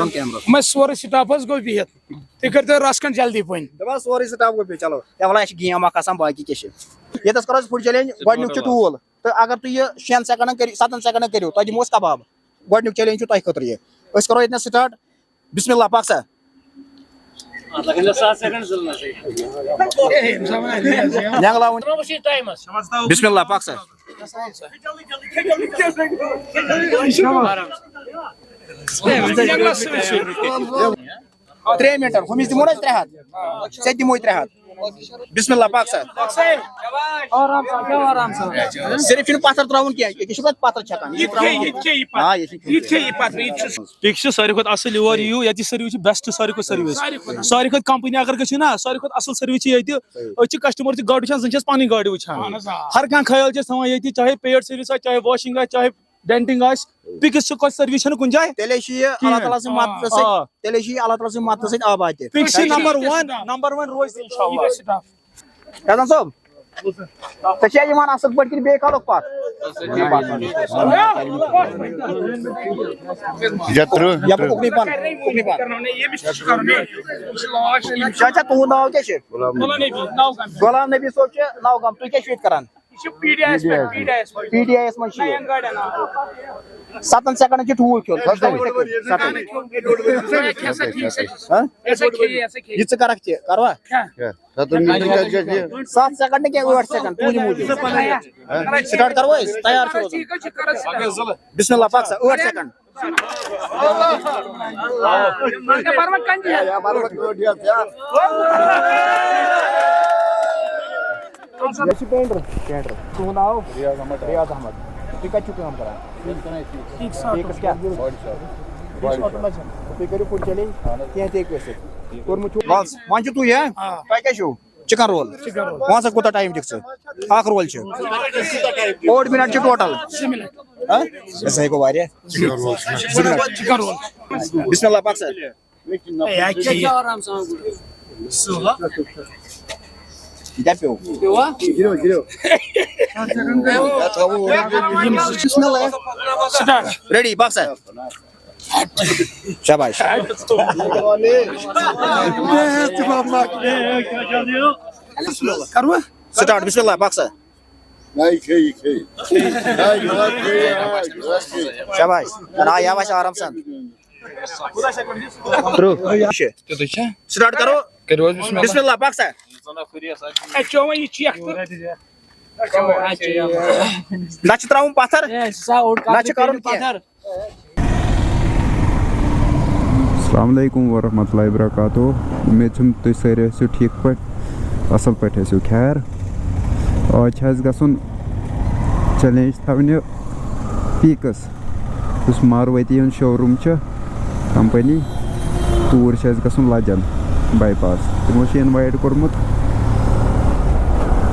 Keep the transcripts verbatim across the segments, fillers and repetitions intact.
یِمے سورُے سٹاف حظ گوٚو بِہِتھ۔ تُہۍ کٔرۍتو رَژھ کھنٛڈ جلدی پٔنۍ۔ دَپان سورُے سٹاف گوٚو بِہِتھ، چلو۔ یا وَلہٕ، اَسہِ چھِ گیم اَکھ آسان، باقٕے کیٛاہ چھِ۔ ییٚتَس کَرو أسۍ فُڈ چیلنج، گۄڈٕنیُک چھُ ٹھوٗل۔ تہٕ اگر تُہۍ یہِ شٮ۪ن سیکنڈن کٔرِو، ستن سیکنڈن کٔرِو، تۄہہِ دِمو أسۍ کباب۔ گۄڈٕنیُک چیلنج چھُ تۄہہِ خٲطرٕ یہِ۔ أسۍ کرو ییٚتہِ نَس سٹارٹ۔ بسم اللہ، پکھ سا۔ نٮ۪نٛگلاوُن۔ بسم اللہ، پکھ سا۔ ترٛےٚ منٹ، ہُمِس دِمو نہ أسۍ ترٛےٚ ہَتھ، ژےٚ تہِ دِموے ترٛےٚ ہَتھ۔ بسم اللہ، پکھ سا۔ آرام سان، بیٚہہ آرام سان۔ صرف چھُنہٕ پتھر ترٛاوُن کینٛہہ، أکِس چھُ پتہٕ پتھر چھکان، یہِ چھُ یہِ ترٛاوُن۔ کھیٚیہِ، یہِ کھیٚیہِ یہِ پتہٕ۔ آ، یہِ چھُ یہِ کھیٚیہِ یہِ پتہٕ، یہِ چھُ۔ یہِ چھُ ساروی کھۄتہٕ اَصٕل یور یِیِو، ییٚتہِ سٔروِس چھِ بیسٹ، ساروی کھۄتہٕ سٔروِس۔ ساروی کھۄتہٕ۔ ساروی کھۄتہٕ کمپنی اگر گٔژھِو نا، ساروی کھۄتہٕ اَصٕل سٔروِس چھِ ییٚتہِ۔ أسۍ چھِ کسٹمر تہِ گاڈٕ وٕچھان، زَن چھِ أسۍ پنٕنۍ گاڈٕ وٕچھان۔ اہن حظ، آ۔ ہر کانٛہہ خیال چھِ أسۍ تھاوان ییٚتہِ، چاہے پیڈ سٔروِس آسہِ، چاہے واشنگ آسہِ، چاہے ڈینٹنگ آسہِ، پِکس چھِ کۄس سٔروِس چھَنہٕ کُنہِ جایہِ۔ تیٚلے چھُ یہِ کِہیٖنۍ۔ اللہ تعالیٰ سٕنٛدِ مدتہٕ سۭتۍ، آ۔ تیٚلے چھُ یہِ اللہ تعالیٰ سٕنٛدِ مدتہٕ سۭتۍ آباد تہِ۔ پِکس چھِ نمبر ون، نمبر ون روزِ تہِ انشاءاللہ۔ حسن صٲب، ژےٚ چھےٚ یِوان اَصٕل پٲٹھۍ کِنہٕ بیٚیہِ کھالُکھ پَتھ؟ یَتھ ترٕٛہ۔ یَپٲرۍ اُکنُے پَہَن، اُکنُے پَہَن۔ چاچا، تُہُنٛد ناو کیٛاہ چھُ؟ غلام نبی۔ غلام نبی صٲب چھُ نوگام۔ تُہۍ کیٛاہ چھِو ییٚتہِ کران؟ یہِ چھُ پی ڈی آیَس پٮ۪ٹھ، پی ڈی آیَس پٮ۪ٹھ۔ پی ڈی آیَس منٛز چھُ یہِ۔ نَیَن گاڑٮ۪ن، آ۔ سَتَن سیکنڈن چھُ ٹھوٗل کھیوٚن۔ سَتَن۔ ژٕ کھےٚ سا ٹھیٖک سا۔ ہہ؟ یہِ ہسا کھیٚیہِ، یہِ ہسا کھیٚیہِ۔ یہِ ژٕ کرکھ تہِ، کروا؟ کھےٚ۔ ستھ سیکنڈ نہٕ کینٛہہ، ٲٹھ سیکنڈ، تُہنٛدِ موٗجوٗب۔ سٹارٹ کرو أسۍ، تیار چھِ روزُن۔ ٹھیٖک حظ چھُ، کر حظ۔ بسم اللہ، پکھ سا، ٲٹھ سیکنڈ۔ مےٚ چھُ پینٹر۔ پینٹر۔ تُہُنٛد ناو؟ ریاض احمد۔ ریاض احمد۔ تُہۍ کَتہِ چھِو کٲم کران؟ ٹھیٖک سا۔ ٹھیٖک کیٛاہ؟ Body shop. Body shop. تُہۍ کٔرِو فُڈ چیلنج۔ اہن حظ۔ کینٛہہ تہِ ہیٚکِو ٲسِتھ۔ کوٚرمُت چھُو؟ بس، وۄنۍ چھُو تُہۍ، ہہ؟ آ۔ تۄہہِ کیٛاہ چھُو؟ Chicken roll. Chicken roll. وۄنۍ سا کوٗتاہ ٹایم دِکھ ژٕ؟ اکھ رول چھُ۔ ٲٹھ منٹ چھِ ٹوٹل۔ زٕ منٹ۔ ہہ؟ أسۍ ہا ہیٚکو واریاہ۔ چِکن رول چھُ۔ زٕ منٹ۔ Chicken roll. بسم اللہ، پک سا۔ ہے، یہِ کیٛاہ یہِ؟ یہِ کیٛاہ پیوٚو؟ پیوٚوا؟ گِرو، گِرو۔ یِم زٕ چھِ سٹارٹ۔ ریڈی، پک سا۔ شاباش۔ کرو؟ سٹارٹ، بسم اللہ، پک سا۔ نہ، یہِ کھیٚیہِ، یہِ کھیٚیہِ۔ نہ، یہِ کھیٚیہِ، آ، یہِ کھیٚیہِ۔ شاباش۔ نہ، یہِ آسہِ آرام سان۔ ترٕٛہ۔ تیُتھُے چھا؟ سٹارٹ کرو۔ کٔرِو حظ بسم اللہ۔ بسم اللہ، پک سا۔ اے، چوما یہِ چیک تہٕ۔ نہ چھُ ترٛاوُن پتھر، اے، سا اوٚڑ نہ چھُ کَتھ کرُن کٔرِو کینٛہہ۔ پتھر۔ السلام علیکم ورحمۃ اللہ وبرکاتہ۔ اُمید چھم تُہۍ سٲری ٲسِو ٹھیٖک پٲٹھۍ، اَصٕل پٲٹھۍ ٲسِو۔ خیر، آز چھِ اَسہِ گژھُن چیلنج تھاونہِ پیٖکس، یُس ماروتی ہُنٛد شوروٗم چھُ، کمپنی، توٗرۍ چھُ اَسہِ گژھُن لجن باے پاس۔ تِمو چھُ انوایٹ کوٚرمُت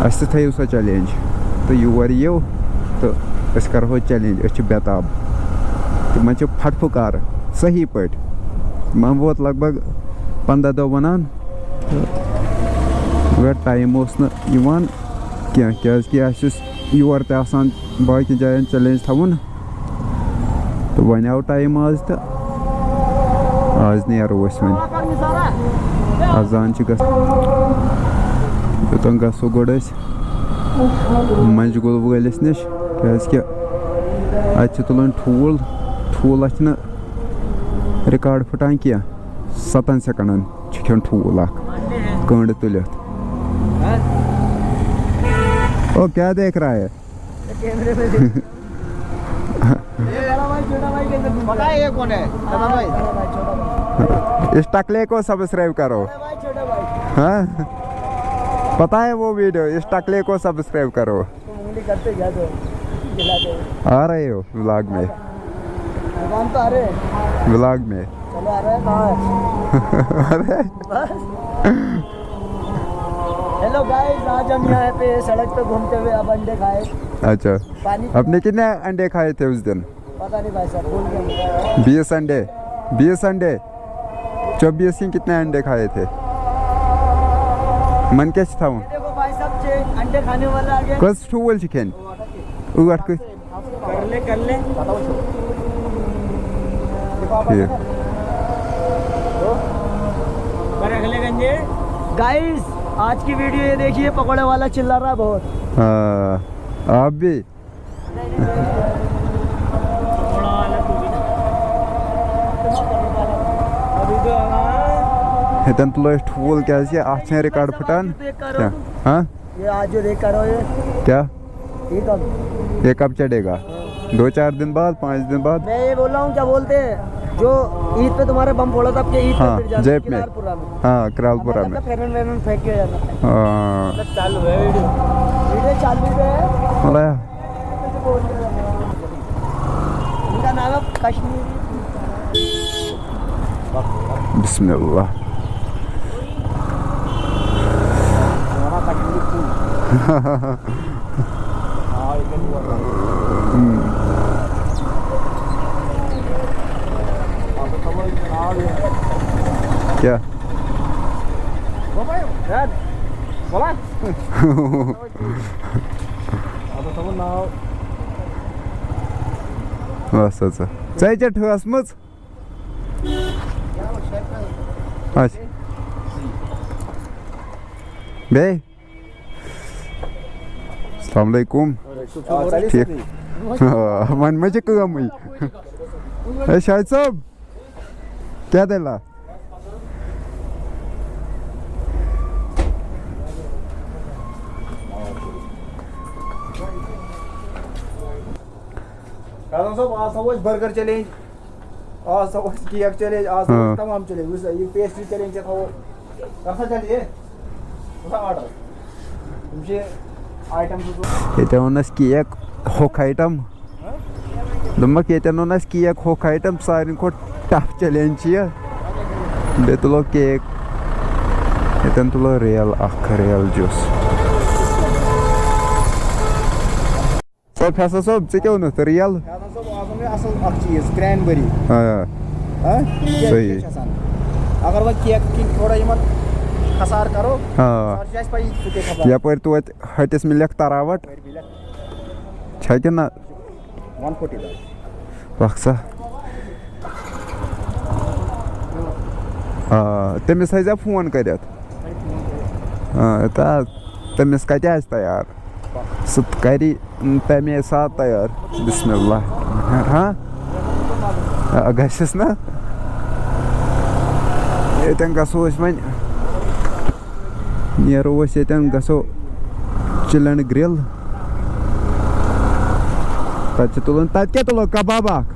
اَسہِ تہِ، تھٲیِو سا چیلنج تہٕ یور یِیِو تہٕ أسۍ کرہو چیلنج، أسۍ چھِ بے تاب۔ تِمن چھِ پھٹہٕ پھُکار صحیح پٲٹھۍ۔ تِمن ووت لگ بگ پنٛداہ دۄہ وَنان تہٕ مگر ٹایم اوس نہٕ یِوان کینٛہہ، کیازِ کہِ اَسہِ اوس یور تہِ آسان باقین جاین چیلنج تھاوُن۔ تہٕ وۄنۍ آو ٹایم آز تہٕ آز نیرو أسۍ وۄنۍ۔ اذان چھِ گژھان۔ یوٚتام گژھو گۄڈٕ أسۍ منجہِ گُل وٲلِس نِش، کیازِ کہِ اَتہِ چھِ تُلٕنۍ ٹھوٗل۔ ٹھوٗلَس چھِنہٕ ریکارڈ پھٕٹان کینٛہہ۔ ستن سیکنڈن چھُ کھیوٚن ٹھوٗل اکھ کٔنٛڈ تُلِتھ۔ او کیا دیکھ رہا ہے؟ اس ٹکلے کو سبسکرائب کرو۔ ہاں، پتا ہے وہ ویڈیو، اس ٹکلے کو سبسکرائب کرو۔ آ رہے ہو ولاگ میں؟ ولاگ میں۔ ارے۔ ہیلو گائز، آج ہم یہاں پہ سڑک پہ گھومتے ہوئے اب انڈے کھائے۔ اچھا۔ پانی آپ نے کتنے انڈے کھائے تھے اس دن؟ پتہ نہیں بھائی صاحب، بھول گئے۔ بیس انڈے، بیس انڈے، چوبیس ہی کتنے انڈے کھائے تھے؟ من کیا تھا؟ دیکھو بھائی صاحب، چھ انڈے کھانے والا آ گیا۔ کس ٹھول چھ کھین؟ ٲٹھ کٔہۍ؟ کر لے، کر لے۔ ٹھیٖک۔ गाइस, आज की वीडियो ये देखिए, पकौड़े वाला चिल्ला रहा है बहुत। हाँ, आप भी। ہتن تُلو أسۍ ٹھوٗل کیٛازِ کہِ اَتھ چھَنہٕ ریکارڈ پھٕٹان۔ کیٛاہ؟ ہاں؟ ये आज जो देख कर रहे हो, ये کیٛاہ؟ ये कब? ये कब चढ़ेगा? दो चार दिन बाद, पाँच दिन बाद। मैं ये बोल रहा हूँ, क्या बोलते हैं, जो ईद पे तुम्हारे बम फोड़ा था, आपके ईद पे हाँ, फिर जाना जेब में। किरारपुरा में। हाँ, किरारपुरा में। आपका फेरन वेरन फेंक के जाना। हाँ। चालू है वीडियो, वीडियो चालू पे है। वाला। इनका नाम है कश्मीरी। بسم اللہ۔ کیٛاہ؟ بس حظ۔ ژےٚ چھےٚ ٹھٲسمٕژ؟ اچھا۔ بیٚیہِ؟ السلام علیکم۔ ٹھیٖک۔ آ، وۄنۍ ما چھِ کٲمٕے؟ ہے شاہد صٲب، کیٛاہ دٔلیٖلہ؟ فیضان صٲب، آز تھاوو أسۍ برگر چیلنج، آز تھاوو أسۍ کیک چیلنج، آز تھاوو ہاں۔ أسۍ تمام چیلنج۔ وٕچھ سا، یہِ پیسٹری چیلنج چھِ تھاوو۔ کر سا جلدی، ہے۔ کر سا آرڈر۔ یِم چھِ آیٹم زٕ ژور۔ ییٚتہِ اوٚن اَسہِ کیک ہوٚکھ آیٹم۔ دوٚپمَکھ ییٚتٮ۪ن اوٚن اَسہِ کیک ہوٚکھ آیٹم، ساروی کھۄتہٕ ٹف چیلنج چھِ یہِ۔ بیٚیہِ تُلو کیک۔ ییٚتٮ۪ن تُلو ریل اکھ، ریل جوٗس۔ صٲب، فیصل صٲب، ژےٚ کیٛاہ اوٚنُتھ؟ ریل؟ فیضان صٲب، آز اوٚن مےٚ اَصٕل اَکھ چیٖز، کرٛینبٔری۔ آ، ہاں؟ یہِ کیٛاہ، صحیح۔ یہِ کیٛاہ چھِ آسان؟ اگر وۄنۍ کیک کِنۍ تھوڑا یِمَن خسار کَرو، آ۔ سر چھِ اَسہِ پَیی، سُہ کیٛاہ خسار۔ یَپٲرۍ توتہِ ۂٹِس مِلٮ۪کھ تراوٹ۔ چھا کِنہٕ نہ؟ وَن فوٹی دَہ۔ وَکھ سا۔ آ، تٔمِس تھٲیزیو فون کٔرِتھ۔ آ، تہٕ تٔمِس کَتہِ آسہِ تیار؟ سُہ کَرِ تَمے ساتہٕ تیار۔ بسم اللہ۔ ہاں؟ آ، گژھٮ۪س نہ؟ ییٚتٮ۪ن گژھو أسۍ وۄنۍ۔ نیرو أسۍ ییٚتٮ۪ن، گژھو چِلن گرِل۔ تَتہِ چھِ تُلُن، تَتہِ کیٛاہ تُلو؟ کباب اکھ۔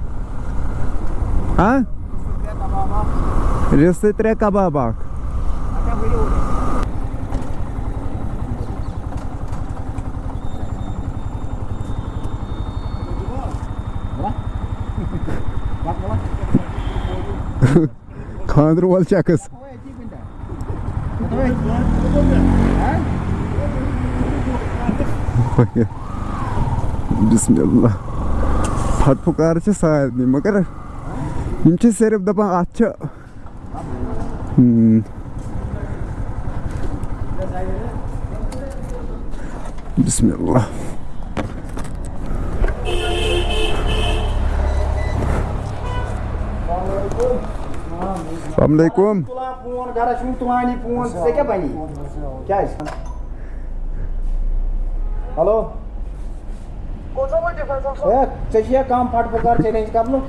ہاں؟ رِستہٕ ترٛےٚ، کباب اکھ۔ خانٛدرٕ وول چکس۔ بسم اللہ۔ پھٹہٕ پھُکار چھِ سارنٕے، مگر یِم چھِ صرف دَپان اَتھ چھِ، ہم۔ بسم اللہ۔ السلام علیکم۔ تُلان فون، گرس چھُنہٕ تُلانی فون، ژےٚ کیٛاہ بَنی؟ کیٛازِ؟ ہیلو۔ ہے، ژےٚ چھُیا کانٛہہ پھٹہٕ پھُکار چیلنج کرنُک؟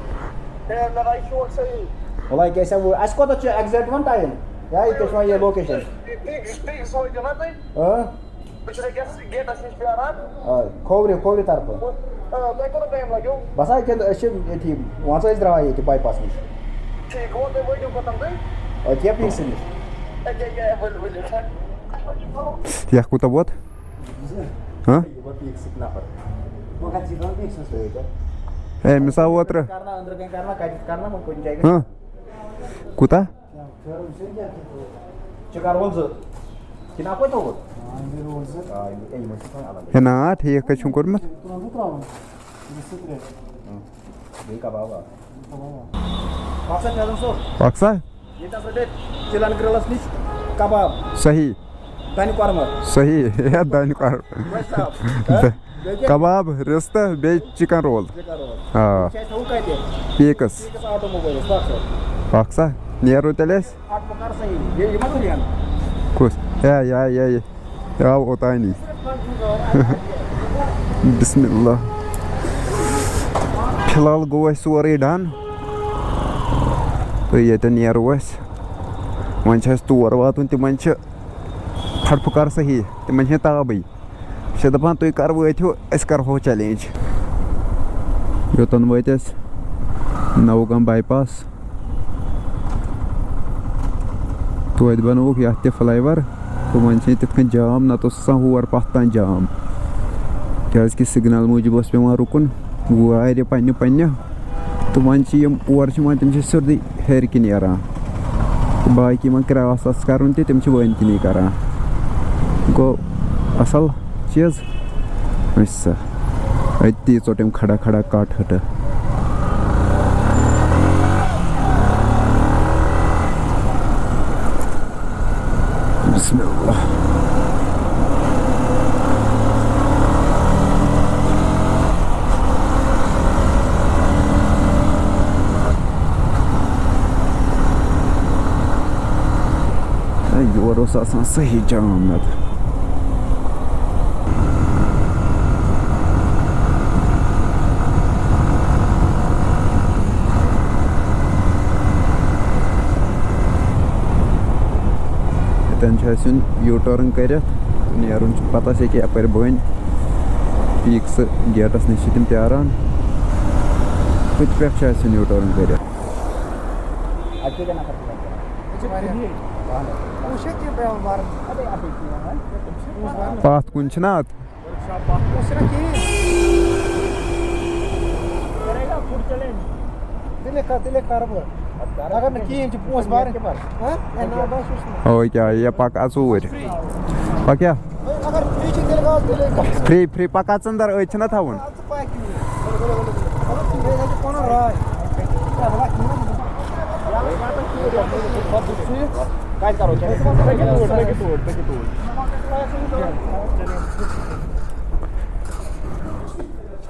وَلہٕ کیٛاہ سا وۄنۍ، اَسہِ کوٚت چھُ exact وۄنۍ ٹایم؟ یا ییٚتہِ چھُ وۄنۍ یہِ لوکیشن؟ اۭں۔ بہٕ چھُس أکِس گیٹَس نِش پیٛاران۔ آ، کھوورِ، کھوورِ طرفہٕ۔ آ، تۄہہِ کوٗتاہ ٹایم لَگیو؟ بَس حظ، ییٚتٮ۪ن أسۍ چھِ ییٚتھی، مان ژٕ، أسۍ درٛاے ییٚتہِ باے پاس نِش۔ ٹھیٖک گوٚو، تُہۍ وٲتِو کوٚتَن تُہۍ؟ أتھی یا پیٖکسہٕ نِش۔ أکیٛاہ، أکیٛاہ، ؤلِو، ؤلِو، سَر۔ یَتھ کوٗتاہ ووت؟ ہاں؟ ہے، مِثال اوترٕ۔ کرنا، أنٛدرٕ کَنہِ کرنا، کَتٮ۪تھ کرنا، وۄنۍ کُنہِ جایہِ گژھِ۔ ہاں؟ کوٗتاہ؟ چِکن رول زٕ۔ کِنہٕ اَکوے تھوٚوُتھ؟ آ، یِم، یِم، یِمَن چھِ تھاوٕنۍ الگ۔ ہے نا، ٹھیٖک حظ چھُم کوٚرمُت۔ تُلُن تہٕ ترٛاوُن۔ یہِ چھِ سُہ ترٛےٚ۔ بیٚیہِ کباب اَکھ۔ کباب اَکھ۔ پَکھ سا فیضان صٲب۔ پَکھ سا۔ ییٚتہِ ہسا گٔے چِلن گرِلَس نِش کباب۔ صحیح۔ دَنہِ کۄرمہٕ۔ صحیح۔ ہے، دَنہِ کۄرمہٕ۔ گۄشتاب۔ ہہ؟ بیٚیہِ کیٛاہ؟ کباب، رِستہٕ، بیٚیہِ چِکن رول۔ Chicken role. آ۔ یہِ چھِ اَسہِ تھاوُن کَتہِ؟ پیٖکس۔ پیٖکس آٹو موبایلَس، پَکھ سا۔ پَکھ سا، نیرو تیٚلہِ أسۍ۔ اَتھ پَکھ کر صحیح، یہِ، یہِ ما تُلہِ ہَن؟ کُس؟ یا، یا، یا، یا۔ یہِ آو اوٚتانی۔ بسم اللہ۔ فی الحال گوٚو اَسہِ سورُے ڈن۔ تہٕ ییٚتٮ۪ن نیرو أسۍ۔ وۄنۍ چھُ اَسہِ تور واتُن، تِمن چھِ پھٹہٕ پھُکار صحیح، تِمن چھِنہٕ تابٕے۔ چھِ دَپان، "تُہۍ کَر وٲتِو، أسۍ کَرہو challenge۔" یوٚتَن وٲتۍ أسۍ نوگام باے پاس۔ توتہِ بَنووُکھ یَتھ تہِ flyover، تہٕ وۄنۍ چھِ یہِ تِتھ کٔنۍ جام، نَتہٕ اوس آسان ہور پَتھ تام جام، کیٛازِکہِ signal موٗجوٗب اوس پٮ۪وان رُکُن واریاہ پنٛنہِ پنٛنہِ۔ تہٕ وۄنۍ چھِ یِم اور چھِ یِوان، تِم چھِ سیوٚدُے ہیٚرِ کِنۍ نیران۔ تہٕ باقٕے یِمَن cross آسہِ کَرُن تہِ، تِم چھِ وٲنۍ کِنی کَران۔ گوٚو اَصٕل چیٖز۔ وٕچھ سا، أتی ژوٚٹ أمۍ کھڑا کھڑا کَٹ ہٕٹہٕ۔ بسم اللہ۔ ہے، یور اوس آسان صحیح جام نتہٕ۔ ییٚتٮ۪ن چھُ اَسہِ یُن U-turn کٔرِتھ، نیرُن چھُ پَتہٕ اَسہِ ییٚکیٛاہ یَپٲرۍ بٔنۍ۔ پیٖکسہٕ گیٹَس نِش چھِ تِم پیٛاران۔ ہُتہِ پٮ۪ٹھ چھُ اَسہِ یُن U-turn کٔرِتھ۔ اَتہِ کۭتیٛاہ نفر چھِ وۄنۍ؟ أسۍ چھِ واریاہ۔ پانٛژھ۔ وٕچھ ییٚتہِ یہِ پیوان مارُن۔ اَدٕ اَتھ چھِ یِوان وۄنۍ۔ پانٛژھ۔ پَتھ کُن چھِنہ اَتھ؟ ؤرٕک شاپ پَتھ کُن۔ اوس چھُنہ کِہیٖنۍ۔ کرے گا فوڈ چیلنج۔ تیٚلے کر، تیٚلے کَرٕ بہٕ۔ اگر نہٕ کِہیٖنۍ چھِ پونٛسہٕ بَرٕنۍ۔ ہاں؟ اے، نہ، بَس وٕچھ نہٕ۔ اوے کیٛاہ، یہِ پَکھ اَژوٗرۍ۔ پَکھ کیٛاہ؟ اگر فِرٛی چھِ، تیٚلہِ گژھ، تیٚلے گژھ۔ فِرٛی، فِرٛی پَکھ اَژ اَندَر، أتھۍ چھِنہ تھاوُن۔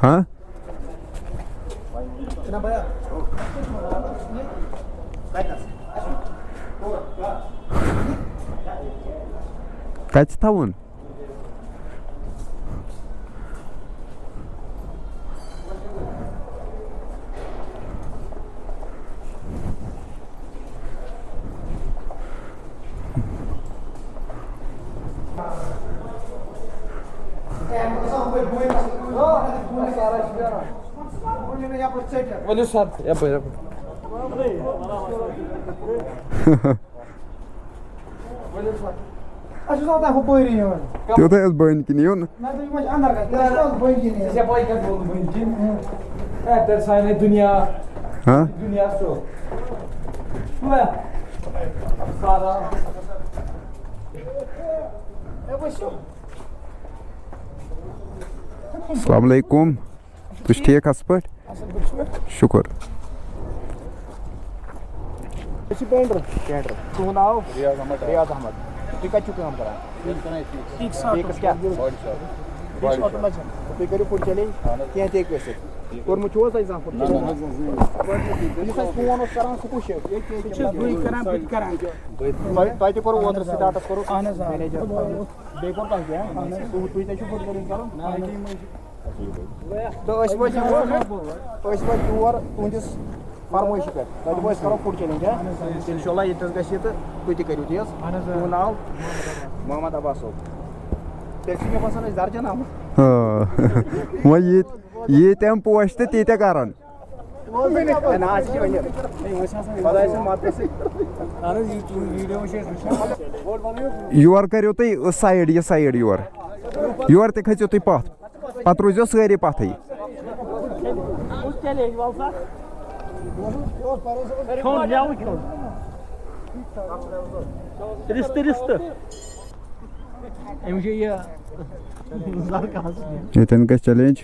ہاں؟ کَتہِ چھِ تھاوُن؟ ؤلِو سَر، یَپٲرۍ، یَپٲرۍ۔ اَسہِ اوس آسان ہُپٲری یُن۔ تیوٗتاہ اوس بٔنۍ کِنۍ یُن۔ نہ، تُہۍ ما چھِ اَندَر گژھان؟ تیٚلہِ چھِ بٔنۍ کِنۍ یُن۔ ژےٚ پَے کَتہِ ووٚن بٔنۍ کِنۍ؟ اۭں۔ ہے، تیٚلہِ سانہِ دُنیا۔ ہاں؟ دُنیا سُہ۔ وَلہٕ۔ سارا۔ السلام علیکم۔ تُہۍ چھِو ٹھیٖک اَصٕل پٲٹھۍ؟ اَصٕل پٲٹھۍ چھِو؟ شُکُر۔ أسۍ چھِ پینٹر۔ پینٹر۔ تُہُنٛد ناو؟ ریاض احمد۔ ریاض احمد۔ تُہۍ کَتہِ چھِو کٲم کران؟ پیٖکس کیٛاہ؟ پیٖکس آٹوٗ منٛز۔ تُہۍ کٔرِو فُڈ چیلنج؟ کینٛہہ تہِ ہیٚکِو ٲسِتھ۔ کوٚرمُت چھُو حظ تۄہہِ زانٛہہ فُڈ چیلنج؟ یُس اَسہِ فون اوس کران، سُہ کُس چھُ؟ سُہ چھُس بٕے کران، بہٕ تہِ کران۔ تۄہہِ، تۄہہِ تہِ کوٚروٕ اوترٕ سٹاٹس کوٚروٕ؟ اہن حظ، آ۔ مینیجر۔ بیٚیہِ کوٚر تۄہہِ کینٛہہ؟ اہن حظ۔ تُہۍ، تُہۍ تہِ چھِو فُڈ چیلنج کران؟ نہ، ییٚکیٛاہ یِمَے چھِ۔ تہٕ أسۍ وٲتۍ یور، أسۍ وٲتۍ یور تُہٕنٛدِس فرمٲیشہِ پٮ۪ٹھ۔ تۄہہِ دوٚپوٕ أسۍ کَرو فُڈ چیلنج، ہا؟ اِنشاء اللہ ییٚتہِ نَس گژھِ یہِ تہٕ تُہۍ تہِ کٔرِو تی حظ۔ اہن حظ، آ۔ تُہُنٛد ناو؟ محمد عباس صٲب۔ تیٚلہِ چھُ مےٚ باسان أسۍ درجن آمُت۔ آ۔ وۄنۍ ییٚتہِ، ییٚتہِ یِم پوش تہٕ تیٖتیٛاہ کَرَن۔ نہ، آز چھِ وۄنۍ خۄداے سٕنٛدِ مدتہٕ سۭتۍ۔ اہن حظ، یہِ تُہُنٛد ویٖڈیو چھِ أسۍ وٕچھان۔ یور کٔرِو تُہۍ سایڈ، یہِ سایڈ یور۔ یور تہِ کھٔژِو تُہۍ پَتھ۔ پَتہٕ روٗزیو سٲری پَتھٕے۔ کھیوٚن مٮ۪وٕ کھیوٚن۔ رِستہٕ، رِستہٕ۔ أمِس چھِ یہِ زَرٕ کَس۔ ییٚتٮ۪ن گژھِ چیلنج۔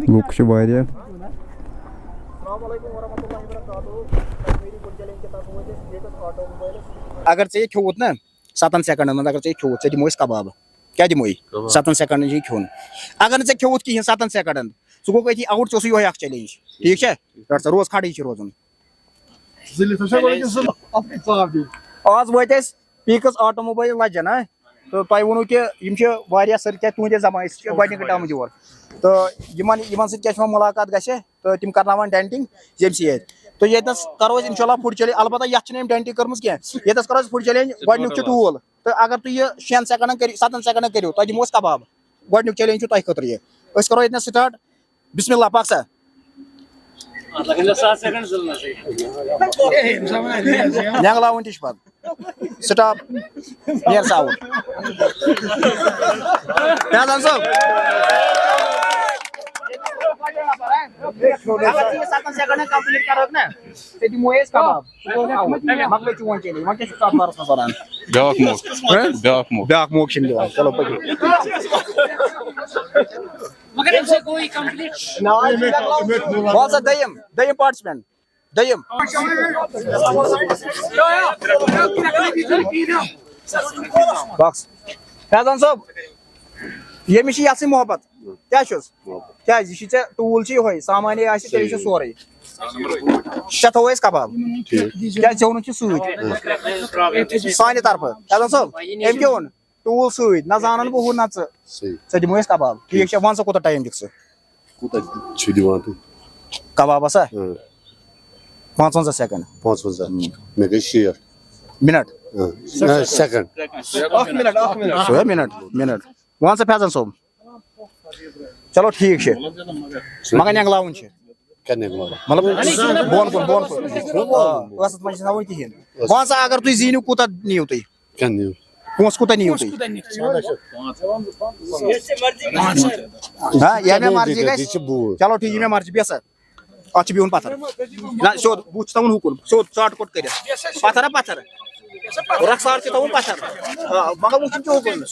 لُکھ چھِ واریاہ۔ اگر ژےٚ یہِ کھیوٚوُت نا، ستن سیکنڈن منٛز اگر ژےٚ یہِ کھیوٚوُت، ژےٚ دِمو أسۍ کباب۔ کیٛاہ دِمو یہِ؟ کباب۔ ستن سیکنڈن چھُ یہِ کھیوٚن۔ اگر نہٕ ژےٚ کھیوٚوُتھ کِہیٖنۍ ستن سیکنڈن، ژٕ گوٚو أتی آوُٹ، ژےٚ اوسُے یِہوٚے اکھ چیلنج۔ ٹھیٖک چھا؟ رٹ سا، روز کھڑٕے چھِ روزُن۔ زٕلِتھ ہسا گۄڈٕ أکِس زٕ اَتھ کُن صاف دِیُن۔ آز وٲتۍ أسۍ پیٖکٕس آٹوموبایل لجن، ہاں؟ تہٕ تۄہہِ ووٚنوُ کہِ یِم چھِ واریاہ سٲری، کیٛازِ تُہنٛدِ زمانہٕ، أسۍ چھِ گۄڈٕنِکۍ ٹایمہٕ یور۔ تہٕ یِمن، یِمن سۭتۍ کیٛاہ چھِ یِوان مُلاقات گژھِ، تہٕ تِم کرناوان ڈینٹنگ ییٚمہِ سۭتۍ اَتہِ۔ تہٕ ییٚتنَس کرو أسۍ انشاءاللہ فوڈ چیلنج، البتہ یتھ چھِنہٕ أمۍ ڈینٹنگ کٔرمٕژ کینٛہہ۔ ییٚتنَس کرو أسۍ فوڈ چیلنج، گۄڈٕنیُک چھُ ٹوٗل۔ تہٕ اگر تُہۍ یہِ شٮ۪ن سیکنڈن کٔرِو، ستن سیکنڈن کٔرِو، تۄہہِ دِمو أسۍ کباب۔ گۄڈٕنیُک چیلنج چھُ تۄہہِ خٲطرٕ یہِ۔ أسۍ کرو ییٚتنَس سٹارٹ۔ بسم اللہ، پک سا۔ نٮ۪نٛگلاوُن تہِ چھُ پتہٕ۔ سٹاپ۔ نیر سا آوُٹ۔ فیضان صٲب۔ اگر ژٕ یہِ ستن سیکنڈن کمپلیٖٹ کرکھ نا، ژےٚ دِمو أسۍ کباب۔ ژٕ گوٚو آوُٹ۔ مۄکلٲے چون چیلنج۔ وۄنۍ کیٛاہ چھُکھ ژٕ اَتھ بارس منٛز وَنان؟ بیٛاکھ موقعہٕ۔ ہہ؟ بیٛاکھ موقعہٕ۔ بیٛاکھ موقعہٕ چھِنہٕ دِوان۔ چلو پٔکِو۔ مگر أمۍ سۭتۍ گوٚو یہِ کمپلیٖٹ۔ وَل سا دوٚیِم، دوٚیِم پارٹسپینٹ۔ دوٚیِم۔ بس۔ فیضان صٲب، ییٚمِس چھِ یَژھٕے محبت۔ کیٛاہ چھُس؟ کیٛازِ؟ یہِ چھُے ژےٚ ٹوٗل چھُ یِہوٚے، سامانے آسہِ، تیٚلہِ چھُ سورُے۔ ژےٚ تھوٚوُے اَسہِ کباب۔ ٹھیٖک۔ کیٛازِ ژےٚ اوٚنُتھ یہِ سۭتۍ؟ سانہِ طرفہٕ۔ فیضان صٲب، أمۍ کیٛاہ اوٚن؟ ٹوٗل سۭتۍ، نہ زانان بہٕ ہُہ نہ ژٕ۔ صحیح۔ ژےٚ دِمو أسۍ کباب۔ ٹھیٖک چھا؟ وَن سا کوٗتاہ ٹایم دِکھ ژٕ؟ کوٗتاہ چھِو دِوان تُہۍ؟ کبابس ہا؟ اۭں۔ پانٛژوَنٛزاہ سیکنڈ۔ پانٛژوَنٛزاہ۔ اۭں۔ مےٚ گٔے شیٹھ۔ منٹ۔ اۭں۔ نہ، سیکنڈ۔ اکھ منٹ، اکھ منٹ۔ سُہ ہے منٹ، منٹ۔ وَن سا فیضان صٲب۔ چلو ٹھیٖک چھُ۔ مگر نٮ۪نٛگلاوُن چھُ۔ کَتہِ نٮ۪نٛگلاوُن؟ مطلب بۄن کُن، بۄن کُن۔ آ، ٲسَس منٛز چھِنہٕ تھاوُن کِہیٖنۍ۔ وَن سا اگر تُہۍ زیٖنِو کوٗتاہ نِیِو تُہۍ؟ کیٛاہ نِیِو؟ پونٛسہٕ کوٗتاہ نِیِو تُہۍ؟ ہا، یہِ مےٚ مرضی گژھِ۔ یہِ چھِ بوٗٹھ۔ چلو ٹھیٖک، یہِ مےٚ مرضی، بیٚہہ سا۔ اَتھ چھُ بِہُن پَتھر۔ نہ، سیوٚد، بُتھ چھُ تھاوُن ہُکُن، سیوٚد ژاٹ کوٚٹ کٔرِتھ۔ پَتھر ہا پَتھر۔ رۄخسار چھُ تھاوُن پَتھر۔ آ، مگر وٕچھُن چھُ ہُکُن۔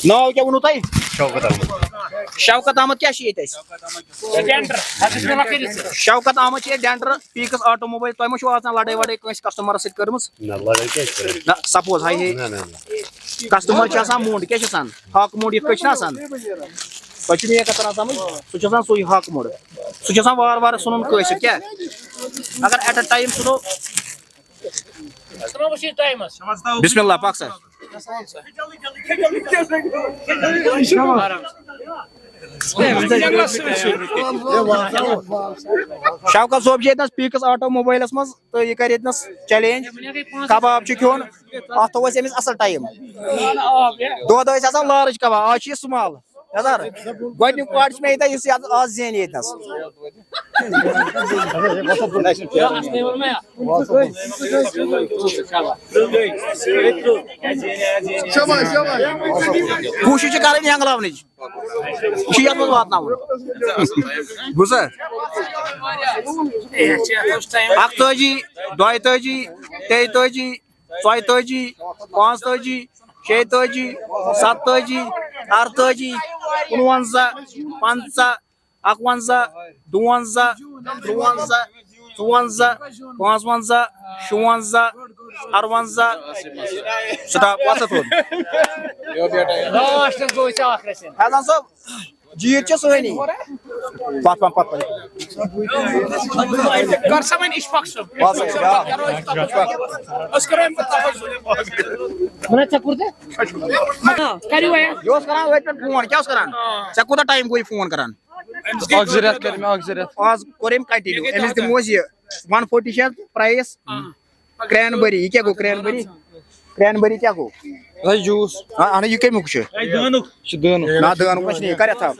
ناو کیٛاہ ووٚنوُ تۄہہِ؟ شوکت احمد۔ شوکت احمد کیٛاہ چھُ ییٚتہِ اَسہِ؟ شوکت احمد چھُ ییٚتہِ ڈینٹر، پیٖکٕس آٹوموبایل۔ تۄہہِ ما چھُو آسان لڑٲے وڑٲے کٲنٛسہِ کسٹمرس سۭتۍ کٔرمٕژ؟ نہ، لڑٲے کیٛازِ چھِ کٔرٕنۍ؟ نہ، سپوز ہاے ہے۔ نہ، نہ، نہ۔ کسٹمر چھُ آسان موٚنٛڈ، کیٛاہ چھُ آسان؟ ہاکہٕ موٚنٛڈ یِتھ کٔنۍ چھُنہ آسان؟ تۄہہِ چھُو مےٚ یہِ کَتھ تَران سَمٕجھ؟ سُہ چھُ آسان سُے ہاکہٕ موٚنٛڈ۔ سُہ چھُ آسان وارٕ وارٕ ژھٕنُن کٲسِتھ، کیٛاہ؟ اگر ایٹ اَ ٹایم ژھٕنو۔ بسم اللہ، پَک سا۔ شوکت صٲب چھِ ییٚتنَس پیٖکٕس آٹو موبایلَس منٛز تہٕ یہِ کَرِ ییٚتنَس چیلنج۔ کباب چھُ کھیوٚن، اَتھ تھوٚو اَسہِ أمِس اَصٕل ٹایم۔ دۄد ٲسۍ آسان لارٕج کباب، آز چھُ یہِ سُمال۔ یَزار، گۄڈٕنیُک پارٹ چھُ مےٚ ییٚتہِ، یُس یہِ آز زینہِ ییٚتنَس۔ کوٗشِش چھِ کَرٕنۍ یَنٛگلاونٕچ۔ یہِ چھُ یَتھ منٛز واتناوُن۔ بوٗزتھا؟ اَکتٲجی، دۄیتٲجی، تیٚتٲجی، ژۄیتٲجی، پانٛژتٲجی، شیٚیتٲجی، ستتٲجی، اَرتٲجی، کُنوَنزاہ، پنٛژاہ، اَکوَنزاہ، دُوَنزاہ، ترُوَنزاہ، ژُوَنزاہ، پانٛژوَنزاہ، شُوَنزاہ، اَروَنزاہ۔ سٹاپ، وَسَتھ ووت۔ لاسٹَس گوٚو ژےٚ اَکھ رَژھِ۔ فیضان صٲب، جیٖت چھِ سٲنی۔ پَتھ پَہَم، پَتھ پَہَم۔ کر سا وۄنۍ اِشفاق صٲب۔ بَس، أسۍ کَرو اَمہِ پَتہٕ تَوَے۔ وَنان ژےٚ کوٚر تہِ؟ ہاں، کَرِو وۄنۍ۔ یہِ اوس کَران أتھۍ پٮ۪ٹھ فون، کیٛاہ اوس کَران؟ ژےٚ کوٗتاہ ٹایم گوٚو یہِ فون کَران؟ أمِس گٔے اَکھ زٕ رٮ۪تھ کٔرۍ مےٚ، اَکھ زٕ رٮ۪تھ۔ آز کوٚر أمۍ کَنٹِنیوٗ، أمِس دِمو أسۍ یہِ وَن فوٹی چھِ اَتھ پرٛایِس۔ آ۔ کرٛینبٔری، یہِ کیٛاہ گوٚو کرٛینبٔری؟ کرٛینبٔری کیٛاہ گوٚو؟ یہِ چھُ جوٗس۔ آ، اَہَن، یہِ کَمیُک چھُ؟ یہِ چھُ دٲنُک۔ یہِ چھُ دٲنُک۔ نہ، دٲنُک نہ چھُنہٕ یہِ، کَر یَتھ تھاو؟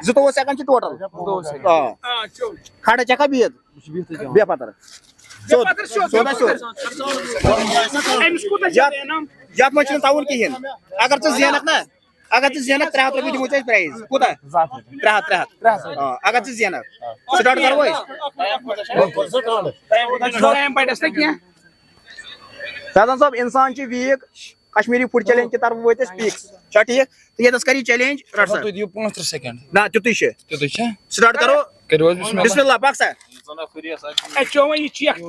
زٕتووُہ سیکنڈ چھِ ٹوٹل۔ زٕتووُہ سیکنڈ۔ آ۔ آ، چلو۔ کھڑا چھَکھا بِہِتھ؟ یہِ چھُ بِہتھٕے جان۔ بیٚہہ پَتھر۔ سیوٚد۔ بیٚہہ پَتھر سیوٚد۔ سیوٚد ہا سیوٚد۔ أمِس کوٗتاہ چھُ یَتھ، دینا؟ یَتھ منٛز چھُنہٕ تھاوُن کِہیٖنۍ۔ اگر ژٕ زینکھ نہ، اگر ژٕ زینکھ، ترٛےٚ ہَتھ رۄپیہِ دِمو ژےٚ أسۍ پرٛایِز۔ کوٗتاہ؟ زٕ ہَتھ رۄپیہِ۔ ترٛےٚ ہَتھ، ترٛےٚ ہَتھ۔ ترٛےٚ ہَتھ۔ آ، اگر ژٕ زینکھ۔ سٹارٹ کَرو أسۍ۔ ٹایم پَڑٮ۪س نہ کینٛہہ۔ فیضان صٲب، اِنسان چھِ ویٖک، کشمیٖری فوڈ چیلنج کہِ طرفہٕ وٲتۍ أسۍ پیٖکس۔ چھا ٹھیٖک؟ تہٕ ییٚتَس کَر یہِ چیلنج، رَٹ سا۔ تُہۍ دِیِو پانٛژھ تٕرٛہ سیکنڈ۔ نہ، تیُتُے چھُ۔ تیُتُے چھا؟ سٹارٹ کَرو۔ کٔرِو حظ بِسمِ اللہ۔ بِسمِ اللہ، پَک سا۔ اے، چیوٚو وۄنۍ یہِ چیک تہٕ۔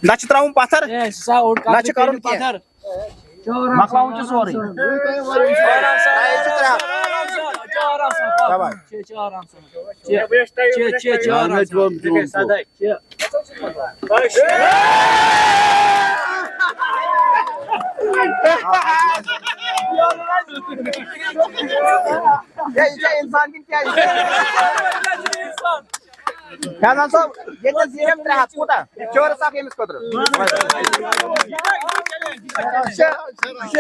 نہ چھُ ترٛاوُن پَتھر، اے، سُہ سا اوٚڑ نہ چھُ کَرُن کینٛہہ۔ پَتھر۔ مۄکلاوُن چھُ سورُے۔ آرام سان، شاباش۔ چے، چے آرام سان۔ چے، چے، چے، چے آرام سان۔ چے۔ ہے، یہِ چھا اِنسان کِنہٕ کیٛاہ یہِ؟ فیضان صٲب، ییٚتہِ زیٖنۍ أمۍ ترٛےٚ ہَتھ، کوٗتاہ؟ چٲرٕس اَکھ ییٚمِس خٲطرٕ۔ یہِ چھُ، یہِ چھُ،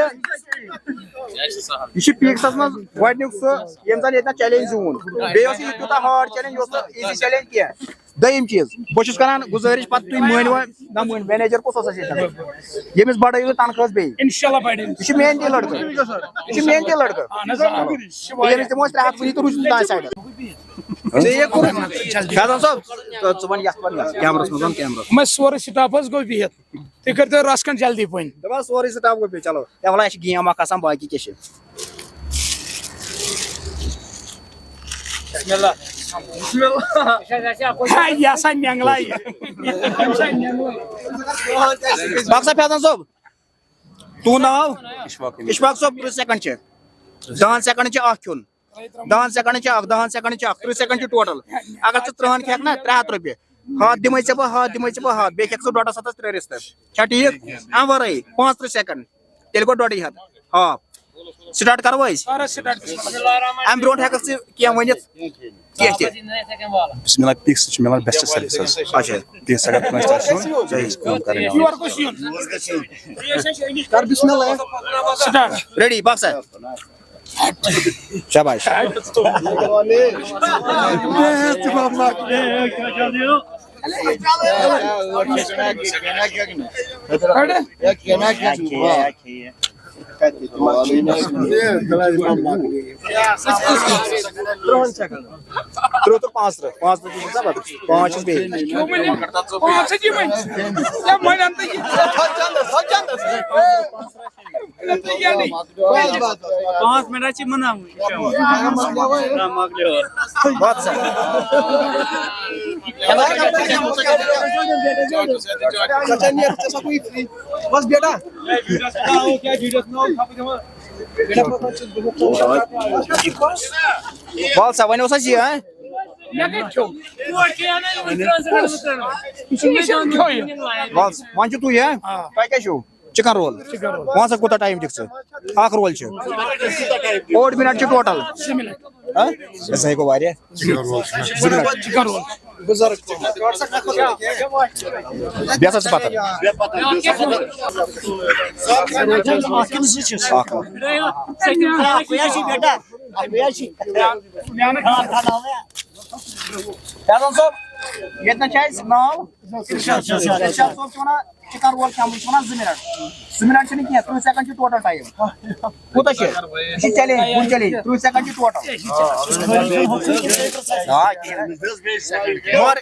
یہِ چھُ پیٖکسَس منٛز گۄڈٕنیُک سُہ، ییٚمۍ زَن ییٚتہِ نَس challenge زیوٗن۔ بیٚیہِ اوس یہِ تیوٗتاہ hard challenge، یہِ اوس نہٕ easy challenge کینٛہہ۔ دوٚیِم چیٖز، بہٕ چھُس کران گُزٲرِش، پتہٕ تُہۍ مٲنِو، نہ مٲنِو، manager کُس اوس اَسہِ ییٚتٮ۪ن؟ ییٚمِس بڑٲیِو تہٕ تنخواہَس بیٚیہِ۔ انشاءاللہ بڑِ۔ یہِ چھُ محنتی لڑکہٕ۔ یہِ چھُ محنتی لڑکہٕ۔ اہن حظ، آ۔ یہِ چھُ واریاہ۔ ییٚمِس دِمو أسۍ ترٛےٚ ہَتھ، وٕنی تہٕ روٗزِو تُہۍ تَتھ side۔ ژےٚ یہِ کوٚرُتھ؟ فیضان صٲب، ژٕ، ژٕ وَن یَتھ، وَن یَتھ۔ کیمراہَس منٛز وَن، کیمراہَس منٛز۔ یِمَے سورُے staff حظ گوٚو بِہِتھ۔ تُہۍ کٔرۍتو رَژھ کھنٛڈ جلدی پٔنۍ۔ دَپان سورُے staff گوٚو بِہِتھ۔ چلو، ہے وَلہٕ، اَسہِ چھِ game اَکھ آسان، باقٕے کیٛاہ چھِ؟ بسم اللہ۔ بسم اللہ۔ ہے، یہِ ہسا نٮ۪نٛگلایہِ۔ بخشا فیضان صٲب، تُہُنٛد ناو؟ اشفاق۔ اشفاق صٲب، تٕرٛہ second چھِ۔ دَہَن secondن چھِ اَکھ کھیوٚن۔ دَہَن secondن چھِ اَکھ، دَہَن secondن چھِ اَکھ، تٕرٛہ second چھِ total۔ اگر ژٕ تٕرٛہَن کھٮ۪کھ نا، ترٛےٚ ہَتھ رۄپیہِ۔ ہَتھ دِمَے ژےٚ بہٕ، ہَتھ دِمَے ژےٚ بہٕ، ہَتھ۔ بیٚیہِ کھٮ۪کھ ژٕ ڈۄڈَس ہَتَس ترٛےٚ رِستہٕ۔ چھا ٹھیٖک؟ اَمہِ وَرٲے پانٛژھ تٕرٛہ second۔ تیٚلہِ گوٚو ڈۄڈٕے ہَتھ۔ ہاف۔ Start کَرو أسۍ؟ کَر حظ start؟ بسم اللہ الرحمن الرحیم۔ اَمہِ برونٛٹھ ہٮ۪کَکھ ژٕ کینٛہہ ؤنِتھ؟ کینٛہہ تہِ؟ بسم اللہ، پیٖکس چھِ مِلان best service حظ۔ اچھا۔ پیٖکس اگر کٲنٛسہِ آسہِ یُن، صحیح کٲم کَرٕنۍ۔ یور کُس یُن؟ کَر بسم اللہ۔ Start۔ Ready، بخشا۔ شاباش۔ تٕرٛہ تہٕ پانٛژھ تٕرٛہ، پانٛژھ تٕرٛہ چھُ گژھان پَتہٕ۔ پانٛژھ چھِس بیٚیہِ۔ پانٛژھ چھِ یِمَے۔ یا وۄنۍ اَنتہٕ یہِ۔ پانٛژھ منٹ چھِ مَناوٕنۍ۔ نہ، مۄکلیو۔ وَتھ سا۔ ژےٚ چھےٚ نیرُن، ژےٚ چھےٚ کُنہِ free۔ بس بیٹا۔ وَل سا، وۄنۍ اوس اَسہِ یہِ، ہا؟ مےٚ کَتہِ کھیوٚو؟ یہِ چھُنہٕ کھیوٚو یہِ۔ وَل سا، وۄنۍ چھُ تُہۍ، ہا؟ آ۔ تۄہہِ کیٛاہ چھُو؟ Chicken roll۔ Chicken roll۔ وَن سا، کوٗتاہ time دِکھ ژٕ؟ اَکھ roll چھِ۔ اوٚڑ minute چھُ total۔ زٕ minute۔ ہا؟ أسۍ ہا گوٚو واریاہ۔ Chicken roll۔ زٕ minute۔ Chicken roll۔ بیٚیہِ ہسا چھِ پَتھر۔ اَکھ۔ فیضان صٲب، ییٚتہِ نَس چھِ اَسہِ ناو ارشاد۔ ارشاد صٲب چھِ وَنان، chicken roll کھٮ۪مو، یہِ چھِ وَنان زٕ minute۔ زٕ minute چھِنہٕ کینٛہہ، تٕرٛہ second چھِ total time۔ کوٗتاہ چھِ؟ یہِ چھِ challenge، full challenge، تٕرٛہ second چھِ total۔ آ، کِہیٖنۍ نہٕ۔ مگر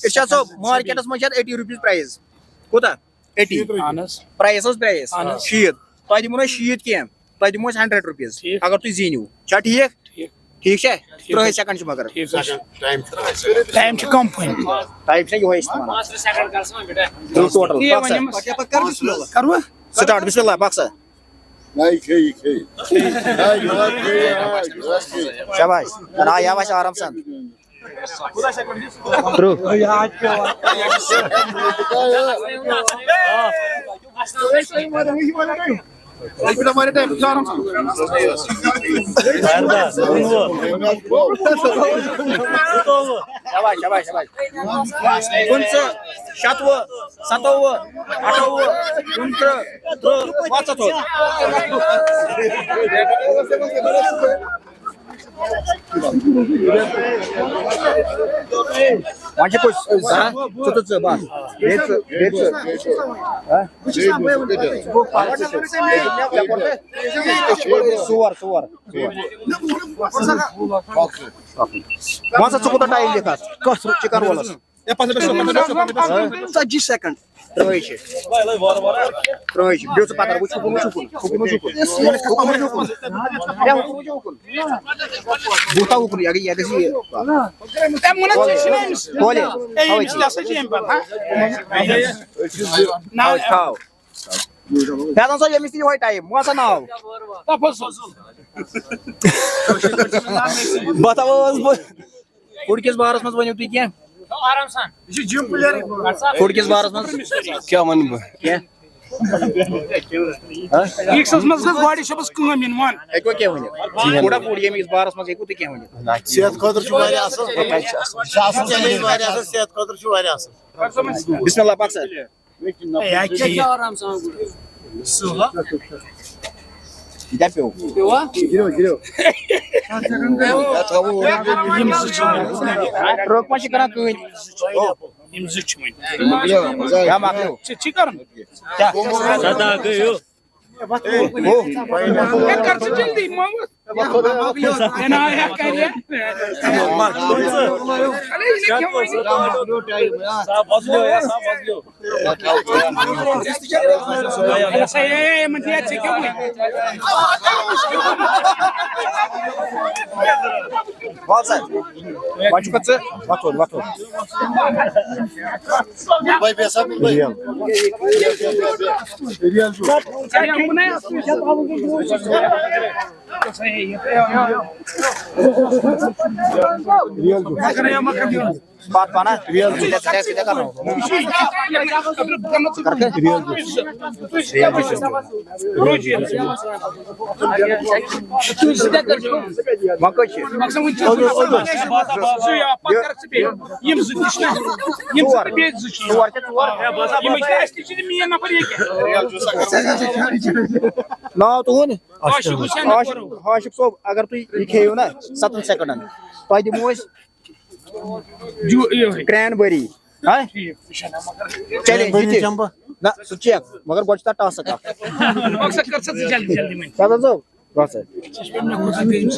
ارشاد صٲب، marketس منٛز چھِ اَتھ eighty rupees price۔ کوٗتاہ؟ Eighty۔ اہن حظ۔ Price حظ price۔ اہن حظ۔ شیٖتھ۔ تۄہہِ دِمو نہٕ أسۍ شیٖتھ کینٛہہ، تۄہہِ دِمو أسۍ hundred rupees۔ ٹھیٖک۔ اگر تُہۍ زیٖنِو۔ چھا ٹھیٖک؟ ٹھیٖک۔ ٹھیٖک چھا؟ ٹھیٖک۔ تٕرٛہَے second چھِ مگر۔ ٹھیٖک حظ چھُ۔ Time چھِ کَم پَہَن۔ Time چھِ یِہوٚے أسۍ تہِ وَنان۔ تٕرٛہ total۔ یہِ پَک سا۔ وَنہِ أمِس۔ کَرٕ بہٕ؟ Start، بسم اللہ، پَک سا۔ نہ، یہِ کھیٚیہِ، یہِ کھیٚیہِ۔ نہ، یہِ کھیٚیہِ، آ، یہِ کھیٚیہِ۔ شاباش۔ نہ، یہِ آو اَسہِ آرام سان۔ تٕرٛہ۔ شاباش، شاباش، شاباش۔ پٕنٛژٕہ، شَتوُہ، سَتووُہ، اَٹھووُہ، کُنتٕرٛہ، تٕرٛہ، پانٛژھ ہَتھ۔ وۄنۍ چھِ کُس؟ ہا؟ ژٕ تہٕ ژٕ، بَس۔ بیٚیہِ ژٕ، بیٚیہِ ژٕ۔ ہا؟ ژور، ژور، ژور۔ وَن سا، ژٕ کوٗتاہ time دِکھ اَتھ؟ کَتھ chicken rollس؟ ژتجی second۔ ترٛٲے چھِ۔ ترٛٲے چھِ۔ بیٚیہِ ژٕ پَتہٕ وٕچھ، ہُکُن وٕچھ، ہُکُن۔ ہُکُن وٕچھ، ہُکُن۔ ہُکُن وٕچھ، ہُکُن۔ ہے، ہُکُن وٕچھ، ہُکُن۔ بوٗٹھا ہُکُن، یہِ گٔے، یہِ گژھِ یہِ۔ تَمہِ ووٚن نہ ژےٚ چھِنہٕ أمِس۔ کھولے۔ ہے، أمِس تہِ ہسا چھِ اَمہِ پَتہٕ، ہا؟ نہ، تھاو۔ فیضان صٲب، ییٚمِس تہِ یِہوٚے ٹایم، وۄنۍ سا ناو؟ تفضل۔ بہٕ تھاوو حظ بہٕ۔ فُڈ کِس بارَس منٛز ؤنِو تُہۍ کینٛہہ؟ آرام سان۔ یہِ چھُ جِم پٕلیر۔ فُڈ کِس بارَس منٛز؟ کیٛاہ وَنہٕ بہٕ؟ کینٛہہ؟ ہہ؟ لیٖگسَس منٛز گٔژھ گۄڈٕ چھِ بَس کٲم یِنۍ، وَن۔ ہیٚکوا کینٛہہ ؤنِتھ؟ کِہیٖنۍ۔ تھوڑا فُڈ ییٚمہِ کِس بارَس منٛز ہیٚکِو تُہۍ کینٛہہ ؤنِتھ؟ صحت خٲطرٕ چھُ واریاہ اَصٕل۔ یہِ چھُ اَصٕل چیٖز، واریاہ اَصٕل، صحت خٲطرٕ چھُ واریاہ اَصٕل۔ بِسمِ اللہ پاک سَر۔ ہے، یہِ کیٛاہ یہِ؟ سُہ ہا؟ یہِ کیٛاہ پیوٚو؟ پیوٚوا؟ یِم زٕ چھِ وۄنۍ۔ رُک، وۄنۍ چھِ کران کٲم۔ یِم زٕ چھِ وۄنۍ۔ کیٛاہ مۄکلیو؟ ژےٚ چھی کرُن؟ کیٛاہ؟ سدا گٔیو۔ ہے، کر ژٕ جلدی، ما وَتھ۔ ہے، نہ، ہے، کر یہِ۔ اَلے، یہِ نہٕ کھٮ۪وان۔ صاحب، بدلیو، یا صاحب، بدلیو۔ ہے، سا، ہے، ہے، یِمَن چھِ یَتھ ژےٚ کھیوٚمُت۔ وَل سا، وۄنۍ چھُکھ ژٕ وۄتھُن، وۄتھُن۔ بھائی، بیٚیہِ ہسا، بھائی۔ ریل۔ ریل چھُ۔ ریل چھُ۔ بات پانا؟ ریل چھُ۔ ریل چھُ۔ ریل چھُ۔ وۄنۍ کٔژ چھِ؟ مۄکھ ژٕ یہِ اَپھ پَتہٕ کَر ژٕ بیٚیہِ۔ یِم زٕ تہِ چھِنہ، یِم زٕ تہٕ بیٚیہِ زٕ چھِ۔ ژور کِنہٕ ژور؟ یِمَے چھِ اَسہِ تہِ چھِ مین نفر ییٚتہِ۔ ناو تُہُنٛد؟ عاشق حسین عاشق، اکبرو۔ عاشق صٲب، اگر تُہۍ یہِ کھیٚیِو نہ ستَن سیکنڈن، تۄہہِ دِمو أسۍ جو-، یِہوٚے۔ کرٛین بٔری۔ ہا؟ ٹھیٖک۔ چیلنج یہِ تہِ۔ نہ، سُہ چیک، مگر گۄڈٕ چھُ تَتھ ٹاسٕک اَکھ۔ مقصد کر ژٕ جلدی جلدی وۄنۍ۔ فیضان صٲب، بس سر۔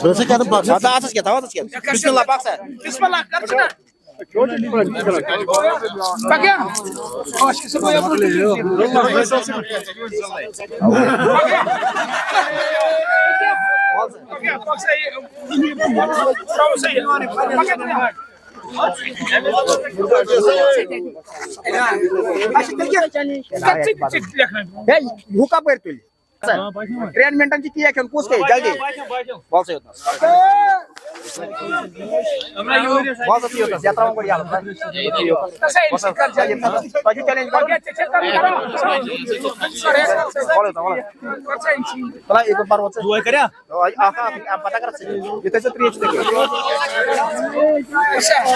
بس سر، کر بس۔ اَتھ، اَتھَس کیٛاہ، تھاو اَتھَس کیٛاہ۔ بسم اللہ، پَک سا۔ بسم اللہ، کر ژٕ نا۔ پَکیا؟ پَکیا، پَک سا یہِ۔ ترٛاو سا یہِ۔ پَکیا۔ اچھا، تیٚلہِ کیٛاہ؟ ژٕ، ژٕ، ژٕ لیکھ نا۔ ہے، ہُہ کَپٲرۍ تُلہِ؟ ترٛٮ۪ن مِنٹَن چھِ کیک کھیوٚن، کُس کھیٚیہِ؟ جلدی۔ وَل سا یوٚتَس۔ وَل سا یوٚتَس، یَتھ ترٛاوُن گۄڈٕ یَلہٕ۔ تۄہہِ چھُو چیلنج کَرُن۔ وَل یوٚتَن، وَل۔ تُلہ، یہِ کوٚت پَرو ژٕ؟ دُعاے کَریا؟ اَکھ، اَکھ، اَمہِ پَتہٕ اگر ژٕ، یہِ تھٲے زِ ترٛیش تہِ کٔرِتھ۔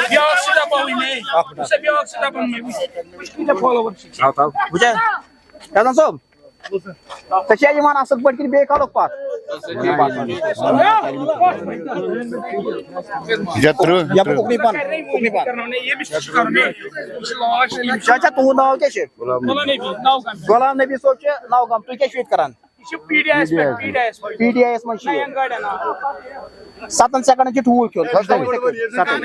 بیٛاکھ چھُ دَپان وۄنۍ مے۔ اَکھ مِنٹ۔ بیٛاکھ چھُ دَپان مے، وٕچھ، وٕچھ کۭتیٛاہ فالووَر چھِ۔ تھاو، تھاو۔ وٕچھ حظ؟ فیضان صٲب۔ ژےٚ چھےٚ یِوان اَصٕل پٲٹھۍ کِنہٕ بیٚیہِ کَرُکھ پَتھ؟ یہِ ترٕٛہ۔ یَپہٕ اُکنُے پَن، اُکنُے پَن۔ اچھا، اچھا، تُہُنٛد ناو کیٛاہ چھُ؟ غلام نبی صٲب چھُ نَوگام۔ تُہۍ کیٛاہ چھِو ییٚتہِ کَران؟ یہِ چھُ پی ڈی آی یَس پٮ۪ٹھ، پی ڈی آی یَس پٮ۪ٹھ۔ پی ڈی آی یَس منٛز چھِ یہِ۔ نَیَن گاڑٮ۪ن، آ۔ سَتَن سیکنڈن چھُ ٹھوٗل کھیوٚن۔ سَتَن۔